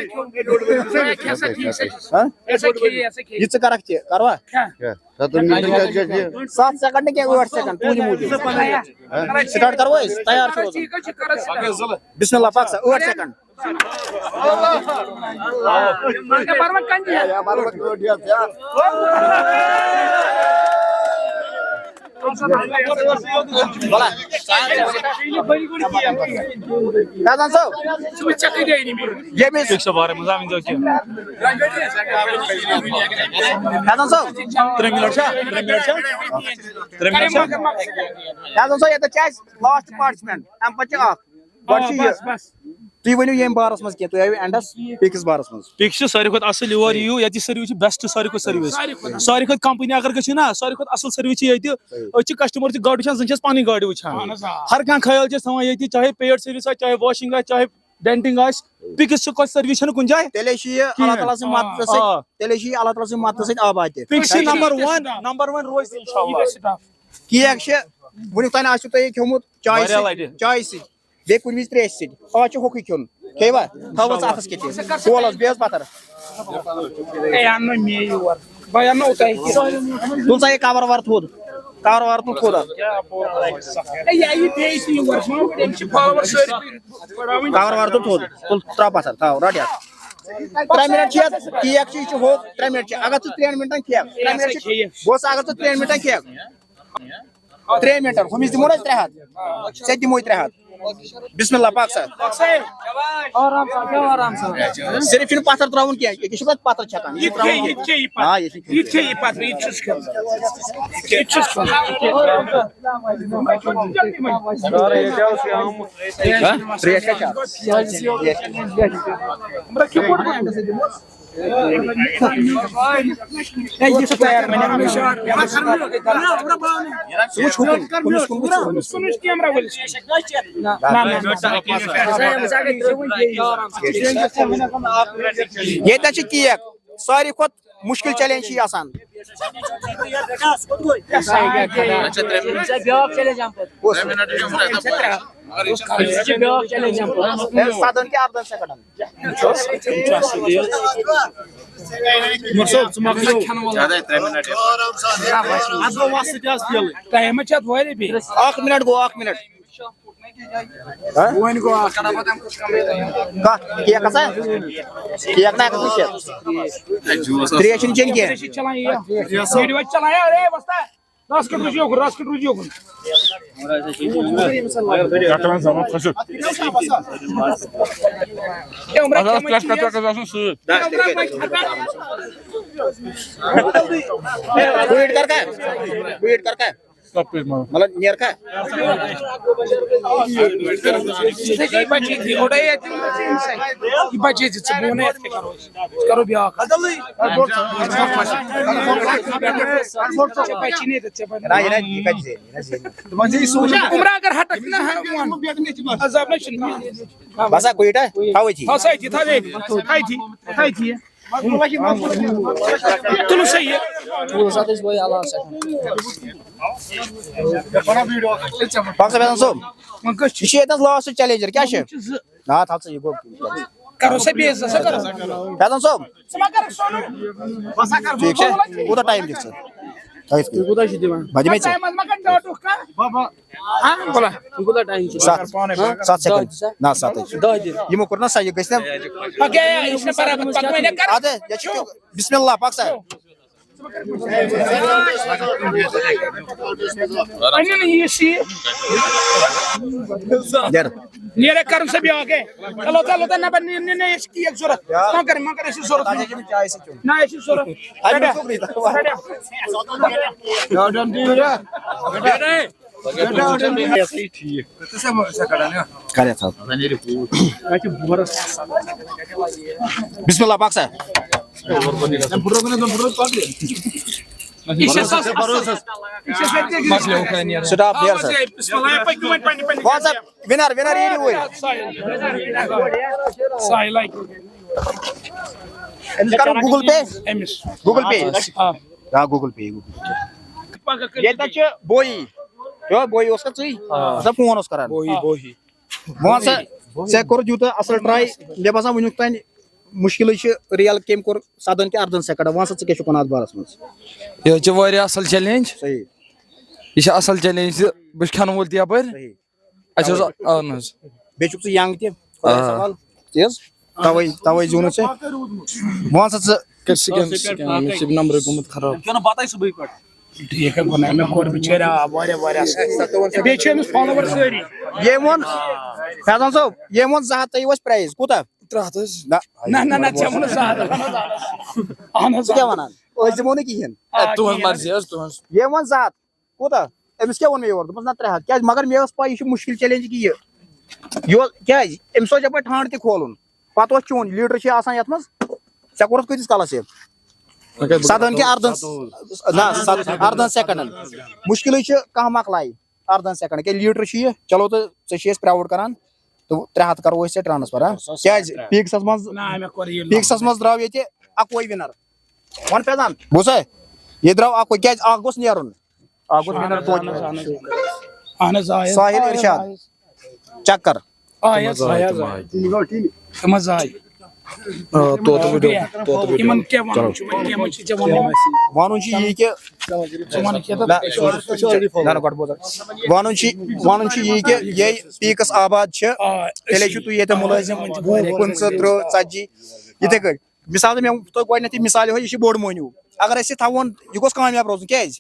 ژٕ کھےٚ سا ٹھیٖک سا۔ ہہ؟ ژٕ کھےٚ، ژٕ کھےٚ۔ یہِ ژٕ کَرَکھ تہِ، کَروا؟ کھےٚ۔ کیٛاہ؟ سَتَن مِنٹَن کیٛاہ، کیٛاہ، کیٛاہ؟ سَتھ سیکنڈ نہٕ کینٛہہ، ٲٹھ سیکنڈ، تُہٕنٛدِ موٗجوٗب۔ ہہ؟ سِٹاٹ کَروا أسۍ؟ تیار چھُ روزُن۔ ٹھیٖک حظ چھُ، کَر حظ سِٹاٹ۔ بِسمِ اللہ، پَک سا، ٲٹھ سیکنڈ۔ فیضان صٲب، ییٚمِس فیضان صٲب۔ ترٛےٚ مِنٹ چھا؟ ترٛےٚ مِنٹ چھا؟ ترٛےٚ مِنٹ چھا؟ فیضان صٲب، ییٚتٮ۪تھ چھِ اَسہِ لاسٹ پارٹسپینٹ، اَمہِ پَتہٕ چھِ اَکھ۔ گۄڈٕ آ، چھُ یہِ۔ بس، بس۔ تُہۍ ؤنِو ییٚمہِ بارَس منٛز کینٛہہ، تُہۍ آیِو اینڈَس پِکِس بارَس منٛز۔ پِک چھِ ساروی کھۄتہٕ اَصٕل، یور یِیِو، ییٚتہِ سٔروِس چھِ بیسٹ، ساروی کھۄتہٕ سٔروِس۔ ساروی کھۄتہٕ اَصٕل۔ سارِوٕے کھۄتہٕ کَمپٔنی اگر گٔژھِو نا، ساروی کھۄتہٕ اَصٕل سٔروِس چھِ ییٚتہِ۔ صحیح۔ أسۍ چھِ کسٹمر تہِ گاڈٕ وٕچھان، زَن چھِ أسۍ پَنٕنۍ گاڈٕ وٕچھان۔ اَہَن حظ، آ۔ ہر کانٛہہ خیال چھِ أسۍ تھاوان ییٚتہِ، چاہے پیڈ سٔروِس آسہِ، چاہے واشِنٛگ آسہِ، چاہے ڈینٹِنٛگ آسہِ، پِکِس چھِ کۄس سٔروِس چھَنہٕ کُنہِ جایہِ۔ تیٚلے چھِ یہِ اللہ کِہیٖنۍ۔ تعالیٰ سٕنٛدِ مدتہٕ سۭتۍ، آ۔ تیٚلے چھِ یہِ اللہ تعالیٰ سٕنٛدِ مدتہٕ سۭتۍ آباد تہِ۔ پِک چھِ نمبر وَن، نمبر وَن روزِ اِنشاءاللہ۔ کیک چھِ، وٕنیُک تام آسِوٕ تۄہہِ یہِ کھیوٚمُت چایہِ واریاہ سۭتۍ، لَٹہِ۔ چایہِ سۭتۍ۔ بیٚیہِ کُنہِ وِزِ ترٛیشہِ سۭتۍ۔ آز چھُ ہوٚکھُے کھیوٚن۔ کھیٚیِوا؟ تھاو حظ اَتھَس کیٚتھ یہِ۔ کھول حظ، بیٚہہ حظ پَتھَر۔ ہے، یہِ اَننو مے یور۔ بہٕ اَننو تۄہہِ تہِ۔ تُل سا یہِ کَوَر وَر تھوٚد۔ کَوَر وَر تُل تھوٚد اَتھ۔ ہے، یہِ یہِ بیٚیہِ تہِ یور۔ أمِس چھِ فالووَر سٲری بَڑاوٕنۍ۔ کَوَر وَر تُل تھوٚد۔ تُل، ترٛاو پَتھَر، تھاو، رَٹ یَتھ۔ ترٛےٚ مِنَٹ چھِ یَتھ، کیک چھِ، یہِ چھِ ہوٚکھ۔ ترٛےٚ مِنَٹ چھِ۔ اگر ژٕ ترٛٮ۪ن مِنٹَن کھٮ۪کھ، ترٛےٚ مِنَٹ چھِ۔ بہٕ اوسُس، اگر ژٕ ترٛٮ۪ن مِنٹَن کھٮ۪کھ۔ ترٛےٚ مِنٹَن، ہُمِس دِمو نہ أسۍ ترٛےٚ ہَتھ؟ ژےٚ دِموے ترٛےٚ ہَتھ۔ بسم اللہ، پَکھ سا۔ آرام سان، بیٚہہ آرام سان۔ صرف چھُنہٕ پَتھر ترٛاوُن کینٛہہ، أکِس چھُ پَتہٕ پَتھر چھَکان۔ یہِ چھُ یہِ ترٛاوُن۔ کھیٚیہِ، یہِ تہِ کھیٚیہِ یہِ پَتہٕ۔ آ، یہِ چھُ کھیوٚن۔ یہِ تہِ کھیٚیہِ یہِ پَتہٕ، یہِ تہِ چھُس کھیوٚن۔ یہِ تہِ چھُس کھیوٚن۔ ہہ؟ ترٛیش کیٛاہ چھِ اَتھ؟ ہے، یہِ چھُ تیار، وۄنۍ اَنو أسۍ۔ ژٕ وٕچھ ہُکُن، ہُمِس کُن وٕچھ، ہُمِس کُن۔ نہ، نہ، نہ، نہ۔ ییٚتہِ چھِ کیک ساروی کھۄتہٕ مُشکِل چیلنج چھِ یہِ آسان۔ بیٛاکھ چیلنج اَمہِ پَتہٕ۔ کُس؟ یہِ چھِ بیٛاکھ چیلنج اَمہِ پَتہٕ۔ ہے، سَدَن کہِ اَردَن سیکنڈَن۔ عمر صٲب، ژٕ مۄکلٲو۔ زیادَے ترٛےٚ مِنَٹ۔ اَتھ گوٚو وَس سۭتۍ آز فیلٕے۔ ٹایم چھِ اَتھ واریاہ بیٚیہِ۔ اَکھ مِنَٹ گوٚو، اَکھ مِنَٹ۔ ہہ؟ وۄنۍ گوٚو اَکھ۔ کَتھ؟ کیک ہسا؟ کیک نہ ہٮ۪کَس نہٕ کھٮ۪تھ۔ ترٛیش چھِنہٕ چیٚنۍ کینٛہہ۔ ترٛیش چھِ چلان یہِ۔ ویٖڈیو چھِ چلان یہِ۔ اے وۄستا، رَس کَتھ روٗزِو یوکُن، رَس کَتھ روٗزِو یوکُن۔ کَتھ کَران زَبان خۄشٕک۔ اَتھ ٲس ترٛٮ۪ش کَتھ کَتھ آسان سۭتۍ۔ ویٹ کَر کَر؟ ویٹ کَر کَر؟ تَتھ پٮ۪ٹھ ما؟ مطلب، نیر کھا؟ یہِ بچی تھی، اوڑے ییٚتہِ یہِ بچی تھی، ژٕ بہٕ وَنَے یَتھ کیٛاہ کَرو أسۍ۔ أسۍ کَرو بیٛاکھ۔ ژےٚ بچی نہٕ ییٚتٮ۪تھ، ژےٚ بَنہِ۔ نہ، یہِ نہ، یہِ کَتہِ زینہِ؟ یہِ نہ زینہِ۔ عمرہ اگر ہٹکھ نہ ہا میون عذاب نہ چھُنہٕ۔ بس ہا، گوٚو یہِ ٹا؟ تھاو أتی۔ تھاو سا أتی، تھاو ییٚتہِ۔ تھاو أتی، تھاو أتی۔ تُلُن سا یہِ۔ تُلُن سا تُہۍ وۄنۍ علاوٕ سا۔ پَک سا فیضان صٲب۔ وۄنۍ کٔژ چھِ؟ یہِ چھِ ییٚتہِ نَس لاسٹ چیلنجر، کیٛاہ چھِ؟ چھِ زٕ۔ نہ، تھاو ژٕ یہِ گوٚو۔ کَرو سا بیٚیہِ زٕ، سا کَرو۔ فیضان صٲب۔ ژٕ ما کَرَکھ سونُم؟ ٹھیٖک چھا؟ کوٗتاہ ٹایم دِکھ ژٕ؟ تُہۍ کوٗتاہ چھِو دِوان؟ بہٕ دِمے ژےٚ۔ ٹایمَس ما کَر ڈاٹُک کانٛہہ؟ بابا۔ ہاں، بولا۔ وۄنۍ کوٗتاہ ٹایم چھُ؟ ستھ۔ ہاں؟ ستھ سیکنڈ۔ دَہ چھِ سا؟ نہ، ستھ چھِ۔ دَہ دِ۔ یِمو کوٚر نہ سا، یہِ گژھِ نہ۔ پَکھ یا، یہِ چھُنہٕ برابر۔ پَکھ وۄنۍ کَر۔ اَدٕ، یہِ چھُ بسم اللہ، پَکھ سا۔ اَنہِ نہٕ یہِ سیٖٹ۔ دیر۔ نیرے کَرُن سا بیٛاکھ، ہے۔ چلو، چلو، تہٕ نہ، بہٕ نیر، نیر، نیر، أسۍ چھِ کیک ضوٚرَتھ۔ ما کَر، ما کَر، أسۍ چھِ ضوٚرَتھ۔ نہ، أسۍ چھِ ضوٚرَتھ۔ کَڑیا۔ کَڑیا۔ ٹھیٖک۔ کَریا تھاو۔ بسم اللہ، پَک سا۔ یہِ چھِ سَس، یہِ چھِ سَس۔ سٹاپ، نیر سا۔ بسم اللہ، پٔکِو وۄنۍ پننہِ، پننہِ۔ وَن سا، وِنر، وِنر یی نہٕ وٕنۍ۔ ساحل۔ أمِس کَرو گوٗگل پے؟ أمِس۔ گوٗگل پے؟ آ۔ آ، گوٗگل پے، گوٗگل پے۔ ییٚتہِ نَس چھِ بویی۔ یو، بویی اوس کَتھ ژٕے؟ آ۔ مطلب، فون اوس کران۔ Bowie, Bowie. وۄنۍ سا، ژےٚ کوٚرُتھ یوٗتاہ اَصٕل ٹراے، مےٚ باسان وٕنیُک تام مُشکِلٕے چھِ ریل کٔمۍ کوٚر سَدَن تہِ اَردَن سیکنڈ۔ وۄنۍ سا ژٕ کیٛاہ چھُکھ وَنان اَتھ بارَس منٛز؟ یہِ حظ چھِ واریاہ اَصٕل چیلنج۔ صحیح۔ یہِ چھِ اَصٕل چیلنج زِ بہٕ چھُس کھٮ۪نہٕ وول تہِ یَپٲرۍ۔ صحیح۔ اَسہِ اوس، اَہَن حظ۔ بیٚیہِ چھُکھ ژٕ ینگ تہِ، خۄدایَس آ۔ حوالہٕ۔ تی حظ؟ تَوَے، تَوَے زیوٗنُتھ ژےٚ۔ وۄنۍ سا ژٕ۔ کٔرۍ سکین، سکین، مےٚ چھُ نمبرٕے گوٚمُت خراب۔ ٹھیٖک ہے، گوٚو نہ، مےٚ کوٚر بِچٲرۍ آ، واریاہ، واریاہ۔ بیٚیہِ چھِ أمِس فالوور سٲری۔ ییٚمۍ ووٚن، فیضان صٲب، ییٚمۍ ووٚن زٕ ہَتھ تھٲیِو اَسہِ پرٛایِز، کوٗتاہ؟ ترٛےٚ ہَتھ حظ۔ نہ۔ نہ، نہ، نہ، ژےٚ ووٚنُتھ زٕ ہَتھ۔ اَہَن حظ، ژٕ کیٛاہ وَنان؟ أسۍ دِمو نہٕ کِہیٖنۍ۔ آ، تُہٕنٛز کِہیٖنۍ۔ مرضی حظ، تُہٕنٛز۔ ییٚمۍ ووٚن زٕ ہَتھ۔ کوٗتاہ؟ أمِس کیٛاہ ووٚن مےٚ یورٕ؟ دوٚپمَس، نہ، ترٛےٚ ہَتھ۔ کیٛازِ؟ مگر مےٚ ٲس پَے، یہِ چھُ مُشکِل چیلنج کہِ یہِ۔ یہِ اوس، کیٛازِ؟ أمِس اوس یَپٲرۍ ٹھانٛڈ تہِ کھولُن۔ پَتہٕ اوس چون لیٖڈَر چھُ آسان یَتھ منٛز۔ ژےٚ کوٚرُتھ کۭتِس کالَس یہِ؟ مےٚ کَتہِ سَدَن کہِ اَردَن؟ نہ، سَد-، اَردَن سیکنڈَن۔ مُشکِلٕے چھُ، کانٛہہ مۄکلایہِ اَردَن سیکنڈ۔ کیٛازِ لیٖڈَر چھُ یہِ، چلو تہٕ ژےٚ چھِ أسۍ پرٛاوُڈ کَران۔ تہٕ ترٛےٚ ہَتھ کَرو أسۍ ژےٚ ٹرٛانسفر، ہا؟ کیٛازِ؟ پیٖکسَس منٛز، نہ، مےٚ کوٚر یہِ پیٖکسَس منٛز درٛاو ییٚتہِ اَکوے وِنَر۔ وَن فیضان، بوٗزتھا؟ ییٚتہِ درٛاو اَکوے، کیٛازِ؟ اَکھ گوٚژھ نیرُن۔ اکھ گوٚژھ مِنٹ توتہِ۔ اہن حظ، آ، یس۔ ساحل ارشاد۔ چکر۔ آ، یس۔ تِم حظ آے۔ تِم حظ آے۔ آ، طوطہٕ وٕڈیو، طوطہٕ وٕڈیو۔ یِمن کیٛاہ وَنُن چھُ وۄنۍ؟ کیٛاہ وۄنۍ چھُ ژےٚ وَنُن؟ وَنُن چھُ یی کہِ، ژٕ وَن کینٛہہ نہ، نہ، گۄڈٕ بوز۔ وَنُن چھُ، وَنُن چھُ یی کہِ یہِ پیٖکس آباد چھِ، آ، أسۍ تیٚلے چھِو تُہۍ ییٚتہِ مُلٲزِم وُہ، پٕنٛژٕہ، تٕرٛہ، ژتجی، یِتھَے کٔٹھۍ۔ مثال، مےٚ ووٚن تۄہہِ گۄڈٕنٮ۪تھٕے مثالہِ ہُہ، یہِ چھِ بوٚڑ مٔہنیوٗ۔ اگر أسۍ یہِ تھاوون، یہِ گوٚژھ کامیاب روزُن۔ کیٛازِ؟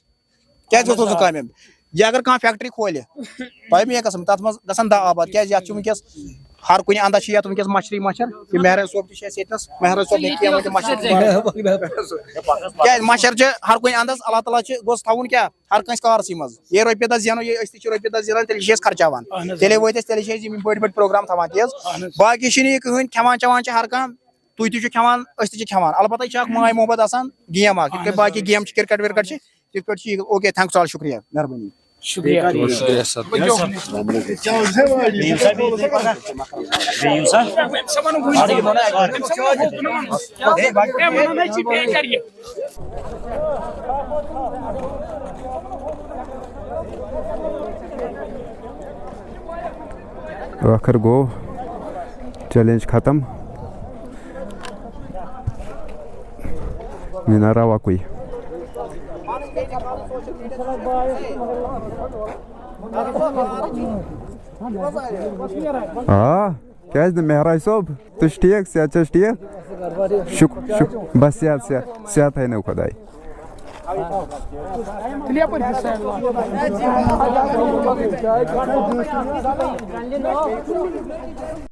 کیٛازِ گوٚژھ روزُن کامیاب؟ یہِ اگر کانٛہہ فیکٹری کھولہِ، تۄہہِ مےٚ قسم، تَتھ منٛز گژھن دَہ آباد۔ کیٛازِ یَتھ چھُ وٕنکیٚس ہر کُنہِ اَندَس چھِ یَتھ وٕنکیٚس مَچھرٕے مَچھر۔ یہِ مہراج صٲب تہِ چھُ اَسہِ ییٚتنَس، مہراج صٲب ہیٚکہِ کینٛہہ ؤنِتھ مَچھر۔ کیٛازِ مَچھر چھِ ہر کُنہِ اَندَس؟ اللہ تعالیٰ چھُ گوٚژھ تھاوُن کیٛاہ؟ ہر کٲنٛسہِ کارسٕے منٛز۔ ییٚلہِ رۄپیہِ دَہ زینو، یہِ أسۍ تہِ چھِ رۄپیہِ دَہ زینان، تیٚلہِ چھِ أسۍ خرچاوان۔ اہن حظ۔ تیٚلے وٲتۍ أسۍ، تیٚلہِ چھِ أسۍ یِم بٔڑۍ بٔڑۍ پروگرام تھاوان تیز۔ اہن حظ۔ باقٕے چھِنہٕ یہِ کٕہٕنۍ، کھٮ۪وان چٮ۪وان چھِ ہر کانٛہہ، تُہۍ تہِ چھِو کھٮ۪وان، أسۍ تہِ چھِ کھٮ۪وان۔ البتہ یہِ چھِ اکھ ماے محبت آسان گیم اکھ، یِتھ کٔنۍ باقٕے گیم چھِ، کرکٹ ورکٹ چھِ، تِتھ پٲٹھۍ چھِ یہِ۔ اوکے، تھینکس آل، شُکریہ، مہربٲنی۔ شُکریہ۔ شُکریہ سر۔ بیٚیہِ یِم سا؟ بیٚیہِ یِم سا؟ ٲخٕر گوٚو چیلنج ختم۔ مِنارا وَکُے۔ آ، کیٛازِ نہٕ مہراج صٲب؟ تُہۍ چھِو ٹھیٖک؟ صحت چھا حظ ٹھیٖک؟ شُک-، شُک-، بس صحت، صحت، صحت تھٲینو خۄداے۔